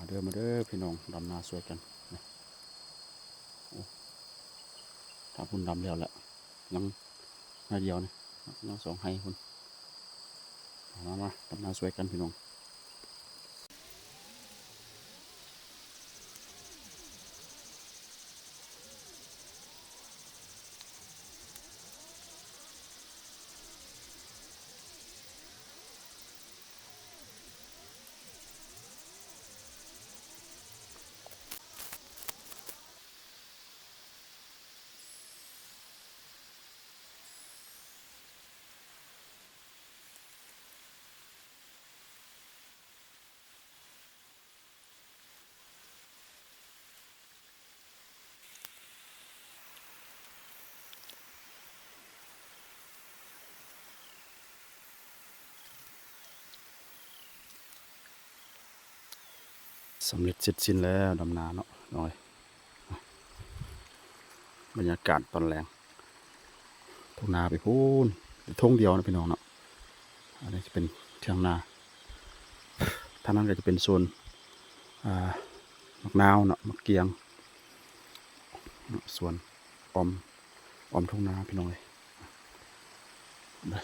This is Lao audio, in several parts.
ເດີ ມາເດີພີ່ນ້ອງ ດຳນາຊ່ວຍກັນ. ນີ້ ໂອ້ ທາງພຸ້ນດຳແລ້ວແຫຼະ ຍັງໜ້ອຍດຽວນີ້ ຍັງສອງໄຮ່ພຸ້ນ. ມາ ມາ ມາ ດຳນາຊ່ວຍກັນພີ່ນ້ອງ. ສຳເລັດເສັດສິ້ນແລ້ວ ດຳນາເນາະ ນ້ອຍ. ບັນຍາກາດຕອນແລງ ທົ່ງນາໄປພຸ້ນ ເປັນທົ່ງດຽວນະພີ່ນ້ອງເນາະ. ອັນນີ້ຈະເປັນຖຽງນາ ທາງນັ້ນກໍຈະເປັນໂຊນ ອ່າ ໝາກນາວເນາະ ໝາກກຽງ ສວນອ້ອມ ອ້ອມທົ່ງນາພີ່ນ້ອງເອີຍ. ເບິ່ງ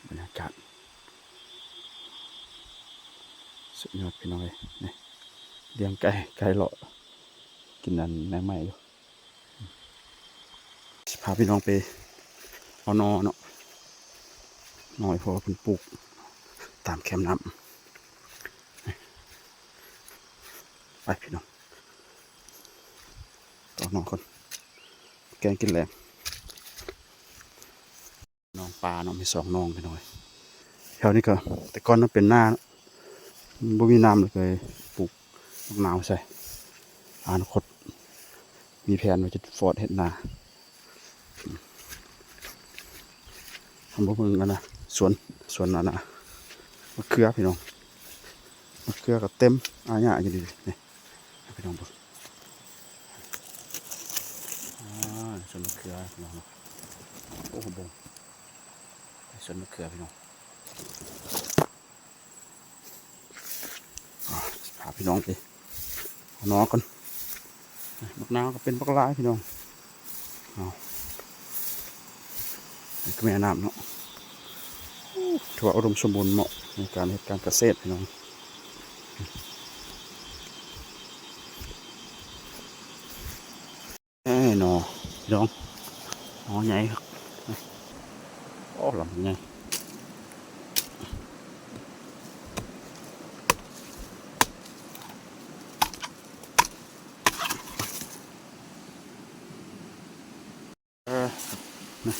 ບັນຍາກາດສຸດຍອດພີ່ນ້ອງເອີຍ. ນີ້ ລ້ຽງໄກ່ ໄກ່ເລາະກິນອັນແມງໄມ້ຢູ່. ຊິພາພີ່ນ້ອງໄປເອົາໜໍ່ເນາະ ໜໍ່ ເພາະວ່າເພິ່ນປູກຕາມແຄມນ້ຳ. ໄປພີ່ນ້ອງ ເອົາໜໍ່ກ່ອນ ແກງກິນແລງ. ໜອງປາເນາະ ມີສອງໜອງພີ່ນ້ອງເອີຍ. ແຖວນີ້ກໍແຕ່ກ່ອນມັນເປັນນາ ບໍ່ມີນ້ຳ ເລີຍໄປປູກໝາກນາວໃສ່. ອະນາຄົດມີແຜນວ່າຈະຟອດເຮັດນາ. ເຮົາມາເບິ່ງກັນນະ ສວນ ສວນອັນນະ ມະເຂືອພີ່ນ້ອງ. ມະເຂືອກໍເຕັມອາຍະຢູ່ນີ້ ນີ້ ໃຫ້ພີ່ນ້ອງເບິ່ງ. ອາ ສວນມະເຂືອພີ່ນ້ອງເນາະ. ໂອ້ ເບິ່ງ ສວນມະເຂືອພີ່ນ້ອງ. ອາ ພາພີ່ນ້ອງໄປເອົາໜໍ່ກ່ອນ. ໝາກນາວກໍເປັນບັກຫຼາຍພີ່ນ້ອງ. ເອົາ ນີ້ກໍແມ່ນ້ຳເນາະ. ໂອ້ ຖືວ່າອຸດົມສົມບູນ ເໝາະໃນການເຮັດການກະເສດພີ່ນ້ອງ. ເອີ ໜໍ່ພີ່ນ້ອງ ໜໍ່ໃຫຍ່ຄັກ. ໂອ້ ລຳໃຫຍ່. ເອີ ນະ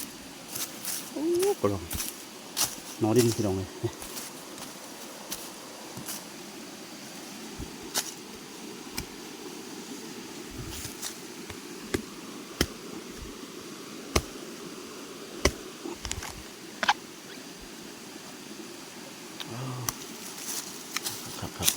ໂອ້ ກະຫຼອງ ໜໍ່ດິນພີ່ນ້ອງເອີຍ. ຄັກ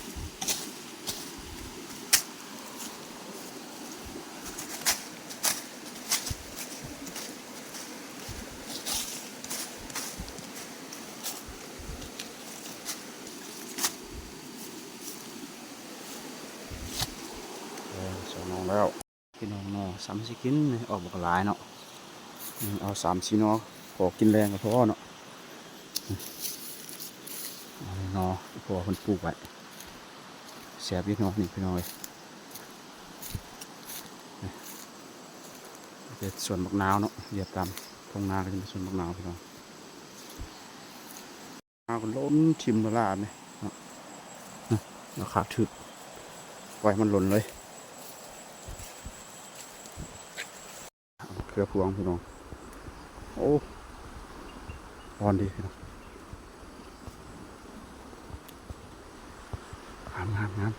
ໆ ເອີ ສອງໜອງແລ້ວ. ພີ່ນ້ອງ ໜໍ່ຊ້ຳຊິກິນ ອອກບັກຫຼາຍເນາະ. ອືມ ເອົາສາມສີ່ໜໍ່ ພໍກິນແລງກໍພໍເນາະ. ອືມ ເອົາໜໍ່ ເພາະວ່າເພິ່ນປູກໄວ້ ແຊບຢູ່ໜໍ່ນີ້ພີ່ນ້ອງເອີຍ. ນີ້ເປັນສວນບັກນາວເນາະ ລຽບຕາມທົ່ງນາກໍຈະເປັນສວນບັກນາວພີ່ນ້ອງ. ເອົາກໍຫຼົ່ນຖິ້ມລະລາດນີ້ເນາະ. ນະ ເອົາຂາຖືກ ປ່ອຍມັນຫຼົ່ນເລີຍ. ເຂືອພວງພີ່ນ້ອງ. ໂອ້ ອ່ອນດີພີ່ນ້ອງ. ງາມ ງາມ ງາມ.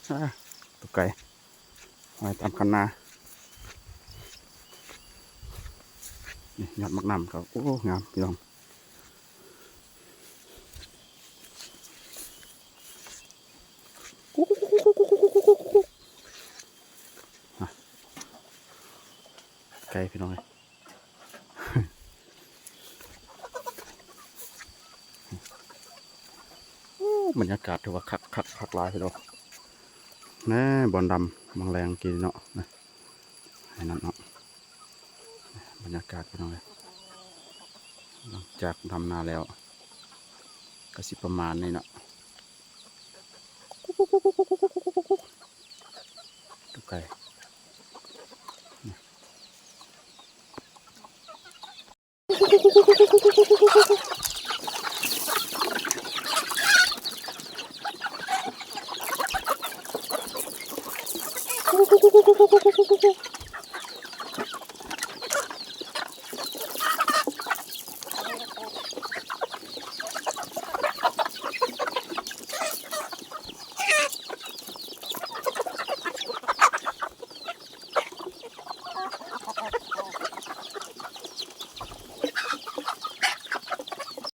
ອາ ຕົວໄກ່ ຫອຍຕາມຄັນນາ. ນີ້ຍອດໝາກນ້ຳເຂົາ ໂອ້ ງາມພີ່ນ້ອງ. ກໆ ພີ່ນ້ອງເອີຍ. ໂອ້ ບັນຍາກາດຖືວ່າຄັກ ຄັກ ຄັກຫຼາຍພີ່ນ້ອງ. ແນ່ ບ່ອນດຳ ບ່ອນແລງກີ້ເນາະ ນະ ໃຫ້ນັ້ນເນາະ. ບັນຍາກາດພີ່ນ້ອງເອີຍ ຫຼັງຈາກດຳນາແລ້ວ ກໍຊິປະມານນີ້ເນາະ. ຕົວໃຫຍ່.